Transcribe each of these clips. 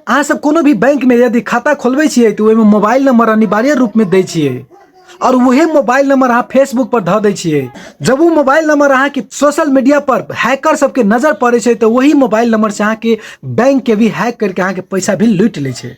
अहाँ सब कोनो भी बैंक में यदि खाता खोलबै छियै तऽ ओहिमे मोबाइल नंबर अनिवार्य रूप में दै छियै और वही मोबाइल नंबर अहाँ फेसबुक पर धऽ दै छियै। जब वो मोबाइल नंबर अहाँके सोशल मीडिया पर हैकर सबके नजर पड़ै छै तऽ वही मोबाइल नंबर से अहाँके बैंक के भी हैक करके अहाँके पैसा भी लूटि लै छै।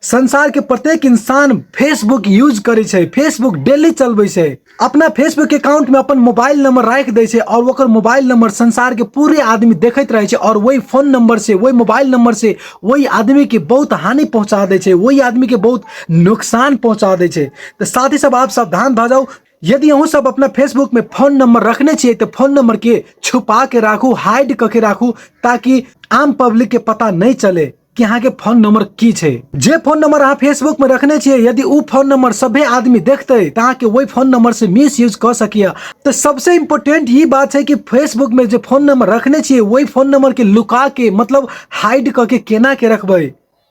संसार के प्रत्येक इंसान फेसबुक यूज करै छै, फेसबुक डेली चलबै छै, अपना फेसबुक अकाउंट में अपन मोबाइल नंबर राखि दै छै और ओकर मोबाइल नंबर संसार के पूरे आदमी देखैत रहै छै और वही फोन नंबर से, वही मोबाइल नंबर से वही आदमी के बहुत हानि पहुंचा दै छै, वही आदमी के बहुत नुकसान पहुंचा दै छै। तऽ साथी सब आप सावधान भऽ जाउ। यदि अहूँ सब अपना फेसबुक में फोन नंबर रखने छियै तऽ फोन नंबर के छुपा के राखू, हाइड कऽ के राखू, ताकि आम पब्लिक के पता नहीं चले कि अहाँ के फोन नंबर की छै। जे फोन नंबर अहाँ फेसबुक में रखने छियै यदि उ फोन नंबर सभे आदमी देखतै तऽ अहाँ के वही फोन नंबर से मिस यूज कऽ सकिए। तऽ सबसे इम्पोर्टेंट ई बात छै कि फेसबुक में जे फोन नंबर रखने छियै वही फोन नंबर के लुका के, मतलब हाइड कऽ के केना के रखबै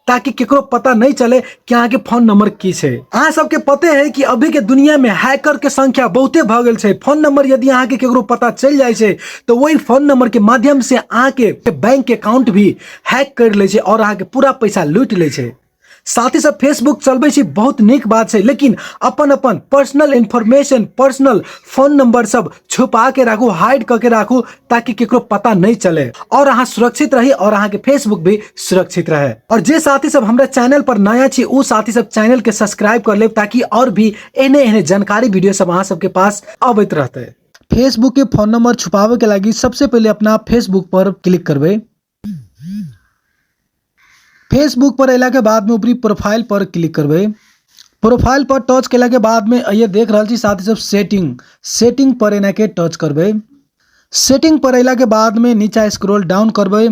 ताकि केकरो पता नहीं चले कि अहाँ के फोन नंबर की छै। अहाँ सबके पते है कि अभी के दुनिया में हैकर के संख्या बहुते भऽ गेल छै। फोन नंबर यदि अहाँ के केकरो पता चलि जाइ छै तऽ वही फोन नंबर के माध्यम से अहाँ के बैंक अकाउंट भी हैक कर लै छै और अहाँ के पूरा पैसा लूटि लै छै। साथी सब फेसबुक चलबै छी बहुत नीक बात छै, लेकिन अपन अपन personal information, personal phone number सब छुपा के राखू, हाइड कऽ के राखू ताकि केकरो पता नहीं चले और अहाँ सुरक्षित रही और अहाँ के फेसबुक भी सुरक्षित रहे। और जे साथी सब हमरा चैनल पर नया छी उ साथी सब चैनल के सब्सक्राइब कर लेब ताकि और भी एहने एहने जानकारी वीडियो सब अहाँ सबके पास अबैत रहतै। फेसबुक के फोन नंबर छुपावे के लागी सबसे पहले अपना फेसबुक पर क्लिक करबै। फेसबुक पर अयला के बाद में ऊपरी प्रोफाइल पर क्लिक करबै। प्रोफाइल पर टच केला के बाद में ये देख रहल छी साथी सब सेटिंग, सेटिंग पर एना के टच करबै। सेटिंग पर अयला के बाद में नीचा स्क्रॉल डाउन करबै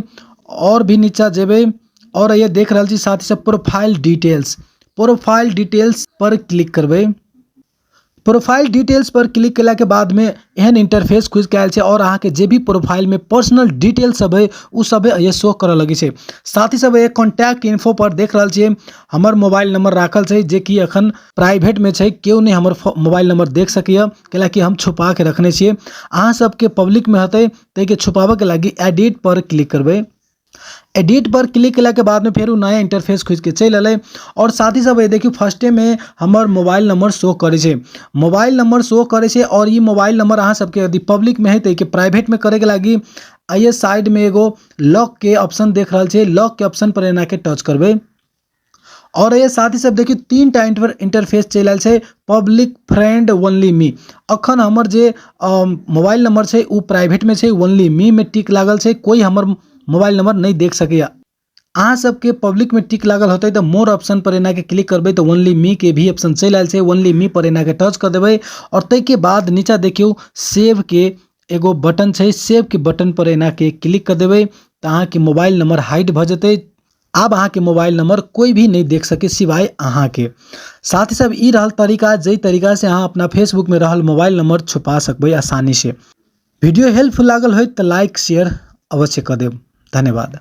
और भी नीचा जेबै और ये देख रहल छी साथी सब प्रोफाइल डिटेल्स, प्रोफाइल डिटेल्स पर क्लिक करबै। प्रोफाइल डिटेल्स पर क्लिक केला के बाद में एहन इंटरफेस खुलि के आयल छै और अहाँ के जे भी प्रोफाइल में पर्सनल डिटेल सब है उ सब है शो करऽ लगै छै। साथ ही सब एक कॉन्टैक्ट इन्फो पर देख रहल छियै हमर मोबाइल नंबर राखल छै जे कि अखन प्राइवेट में छै, केओ नहि हमर मोबाइल नंबर देख सकैए कैलाकि हम छुपा के रखने छियै। अहाँ सबके पब्लिक में हेतै ताहिके छुपाबऽ के लागी एडिट पर क्लिक करबै। एडिट पर क्लिक केला के बाद में फेर उ नया इंटरफेस खुलि के चलि एलै और साथ ही सब देखियौ फर्स्टे में हमर मोबाइल नंबर शो करै छै, मोबाइल नंबर शो करै छै और ई मोबाइल नंबर अहाँ सबके यदि पब्लिक में है तऽ एहिके प्राइवेट में करे के लागी एहि साइड में एगो लॉक के ऑप्शन देख रहल छियै, लॉक के ऑप्शन पर एना के टच करबै और ये साथ ही सब देखियौ तीन टा इंटरफेस चलि आयल छै, पब्लिक, फ्रेंड, ओनली मी। अखन हमर जे मोबाइल नंबर छै उ प्राइवेट में छै, ओनली मी में टिक लागल छै, कोई हमर मोबाइल नंबर नहीं देख सकैए। अहाँ सबके पब्लिक में टिक लागल होतै तऽ मोर ऑप्शन पर एना के क्लिक करबै तऽ ओनली मी के भी ऑप्शन चलि आयल छै, ओनली मी पर एना के टच कऽ देबै और ताहिके बाद नीचा देखियौ सेव के एगो बटन छै, सेव के बटन पर एना के क्लिक कऽ देबै तऽ अहाँके मोबाइल नंबर हाइड भऽ जेतै। आब अहाँके मोबाइल नंबर कोई भी नहीं देख सके सिवाय अहाँके। साथ ही सब ई रहल तरीका जाहि तरीका से अहाँ अपना फेसबुक में रहल मोबाइल नंबर छुपा सकबै आसानी से। वीडियो हेल्पफुल लागल होय तऽ लाइक शेयर अवश्य कऽ देब। धन्यवाद।